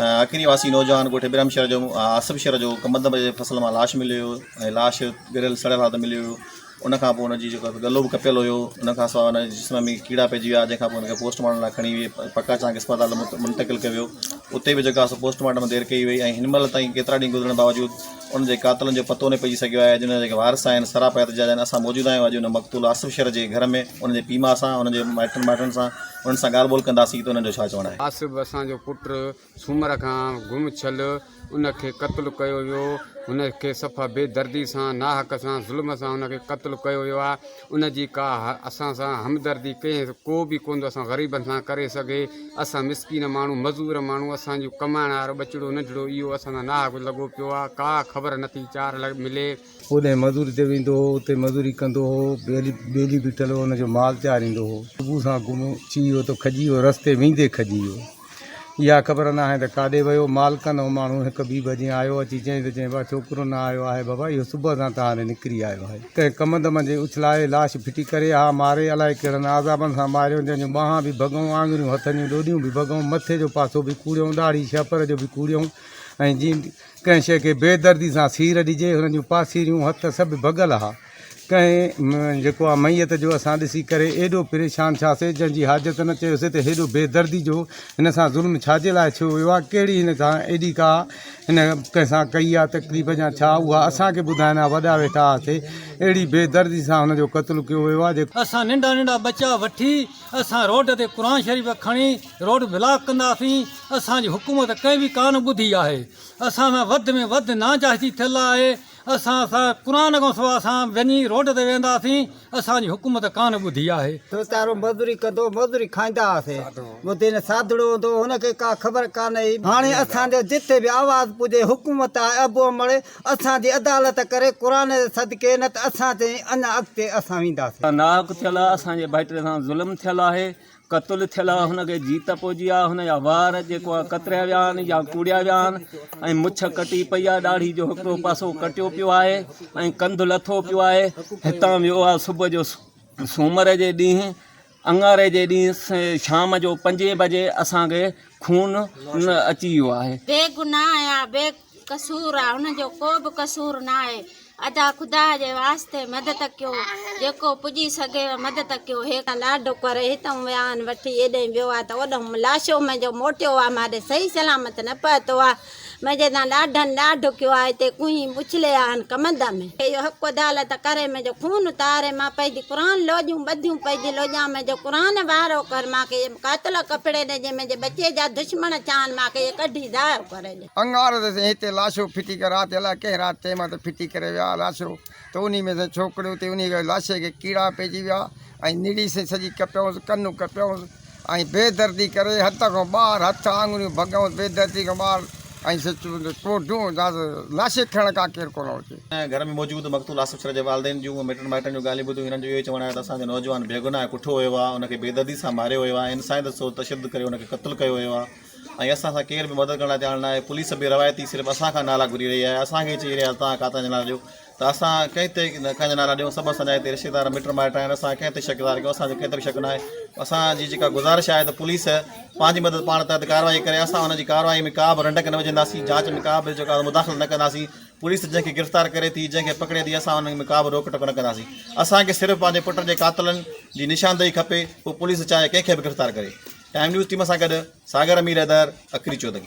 اڪري واسي نوجوان ڳوٺ ابراهيم شھر جو آصف شھر جو ڪمند جي فصل مان لاش مليو هيو ۽ لاش ڳريل سڙيل حالت ۾ مليو هيو ان کان پوء ان جي جيڪو ڳلو به ڪپيل هيو ان کان سواء ان جي جسم ۾ ڪيڙا پئجي ويا جنهن کان پوء ان کي پوسٽ مارٽم لاء کڻي وئي پڪا چانگ اسپتال منتقل ڪيو ويو اتي به جيڪو آهي سو پوسٽ مارٽم دير ڪئي وئي ۽ هن مهل تائين ڪيترا ڏينهن گذرڻ باوجود ان جي قاتلن جو پتو نه پئجي سگهيو آهي جن جا جيڪي وارث آهن سراپا احتجاج آهن اسان موجود آهيون اڄ ان مقتول آصف شھر جي گهر ۾ ان جي پيء ماء سان ان جي مائٽن مائٽن سان انهن سان ڳالهه ٻولهه ڪنداسين ته انهن جو ڇا چوڻ آهي. آصف اسان جو پٽ سومر کان گم ڇل ان کي قتل ڪيو ويو هن کي صفا بي دردي سان ناحق سان ظلم سان هن کي قتل ڪيو ويو آهي ان جي ڪا اسان سان همدردي ڪنهن ڪو به ڪونه اسان غريبن سان ڪري سگهي اسان مسڪين ماڻهو مزور ماڻهو اسان جو ڪمائڻ وارو ٻچڙو ننڍڙو اهو اسان سان ناحق لڳو پيو آهي ڪا خبر نٿي چار ملي. اوڏانهن مزوري تي ويندو هو، اتي مزوري ڪندو هو، ٻيلي ٻيلي بيٺل هو، ان جو مال چاريندو هو. صبح سان گم ٿي ويو ته کڄي ويو، رستي ويندي کڄي ويو. اها خبر ناهي ته ڪاڏي ويو. مالڪن جو ماڻهو هڪ ٻي بجي آيو، اچي چيائين ته چيائين بابا ڇوڪرو نه آيو آهي بابا، اهو صبح سان توهان ڏي نڪري آيو آهي. ڪنهن ڪمند منجهه اڇلائي لاش ڦٽي ڪري ها، ماري الائي ڪهڙن عذابن سان ماريو، جنهن جون ٻانهان به ڀڳئون، آڱريون هٿن جون ڏوڏيون به ڀڳئون، مٿي جو پاسو به ڪوڙيئون، ڏاڙهي شهپر جو به ڪوڙيئون ۽ جي ڪنهن شيء کي بي دردي سان سير ڏجي، هن جون پاسيريون هٿ سڀ ڀڳل ها. ڪنهن جيڪو آ ميت جو اسان ڏسي ڪري ايڏو پريشان ٿياسي جنهن جي حاجت نه چيوسي ته هيڏو بي دردي جو هن سان ظلم ڇا جي لاء ٿيو ويو آ ڪهڙي هن سان ايڏي ڪا هن ڪنهن سان ڪئي آ تڪليف يا ڇا اها اسان کي ٻڌائن ها وڏا ويٺا هئاسي اهڙي بي دردي سان هن جو قتل ڪيو ويو آ جيڪو اسان ننڍا ننڍا ٻچا وٺي اسان روڊ تي قرآن شريف کڻي روڊ بلاڪ ڪنداسين اسان جي حڪومت ڪنهن به ڪانه ٻڌي آهي اسان سان وڌ ۾ وڌ ناانصافي ٿيل آهي اسان سان قرآن کان سواء اسان وڃي روڊ تي وينداسين اسان جي حڪومت ڪانه ٻڌي آهي. ويچارو مزوري ڪندو هو مزوري کائيندا هئاسين ٻڌي نه سادڙو هوندو هو هن کي ڪا خبر ڪانه هئي هاڻي اسان جو جتي به آواز پڄي حڪومت آهي ابو امڙ اسان جي عدالت ڪري قرآن جي صدقي نه ته اسان چئين اڃا اڳتي اسان وينداسين. ناحق ٿيل آهي اسان جي ڀائٽي سان ظلم ٿيل آهي قتل ٿيل آ هن کي جيت پوجي آ هن جا وار جيڪو آ ڪتريا ويا آهن يا ڪوڙيا ويا آهن ۽ مڇ ڪٽي پئي آ ڏاڙهي جو هڪڙو پاسو ڪٽيو پيو آهي ۽ ڪنڌ لٿو پيو آهي هتان ويو آ صبح جو سومر جي ڏينهن اڱاري جي ڏينهن شام جو پنجين بجي اسان کي خون اچي ويو آهي. بي گناهه آ بي قصور آ هن جو ڪو به قصور ناهي ادا خدا جي واسطي مدد ڪيو جيڪو پڄي سگهيو مدد ڪيو هي ڏاڍو ڪري هتئون ويا آهن وٺي ايڏهين ويو آ ته اوڏهون لاشو منهنجو موٽيو آ مان ڏي صحيح سلامت نه پهتو آ منهنجي تان ڏاڍن ڏاڍ ڪيو آ هتي ڪوهين اڇلي آهن ڪمند ۾. اهو حق عدالت ڪري منهنجو خون اتاري مان پئي قرآن لوڄون ٻڌيون پئي لوڄان منهنجو قرآن وارو ڪر مان کي قاتل ڪپڙي ڏي جي منهنجي ٻچي جا دشمڻ ڇان مان کي ڪڍي ظاهر ڪري ڏي. اڱار تي سائين هتي لاشو ڦٽي ڪري رات الائي ڪنهن رات ٽيم تي ڦٽي ڪري ويا لاشو ته انهي ۾ سائين ڇوڪري اتي انهي کي لاشي کي ڪيڙا پئجي ويا ۽ نڙي سائين سڄي ڪپيائونس ڪن ڪپيائونس ۽ بي دردي ڪري هٿ کان ٻاهر هٿ آڱريون ڀڳائونس بي دردي کان ٻاهر ۽ لاشي کڻڻ کان ڪير ڪونه اچي. گهر ۾ موجود مقتول آصف شر جي والدين جون ۽ مٽن مائٽن جون ڳالهيون ٻڌيون هنن جو اهو ئي چوڻ آهي ته اسان جو نوجوان بيگناهه ڪٺو ويو آهي ان کي بيدردي سان ماريو ويو آهي انسانيت سو تشدد ڪري ان کي قتل ڪيو ويو آهي ۽ اسان سان ڪير به مدد ڪرڻ لاء تيار ناهي پوليس به روايتي صرف اسان کان نالا گهري رهي آهي اسان کي ئي چئي رهي آهي ته توهان ڪاتن جا نالا ڏيو ته اسان ڪنهن تي ڪنهن جا نالا ڏيون سڀ اسان جا هتي رشتيدار مٽ مائٽ آهن اسان ڪنهن تي شڪ ظاهر ڪيون اسان جو ڪنهن تي به شڪ ناهي اسان جي جيڪا گذارش آهي ته پوليس پنهنجي مدد پاڻ تحت ڪارروائي ڪري اسان ان جي ڪارروائي ۾ ڪا به رنڊڪ نه وجهنداسين جاچ ۾ ڪا به جيڪا مداخلت نه ڪنداسين پوليس جنهن کي گرفتار ڪري ٿي جنهن کي پڪڙي ٿي اسان انهن ۾ ڪا به روڪ ٽوڪ نه ڪنداسين اسان کي صرف پنهنجي پٽن جي قاتلن جي نشاندهي کپي پوء پوليس چاهي ڪنهن کي به گرفتار ڪري ٽائيم نيوز ٽيم سان گڏ ساگر امير حيدر اکري چودڳي.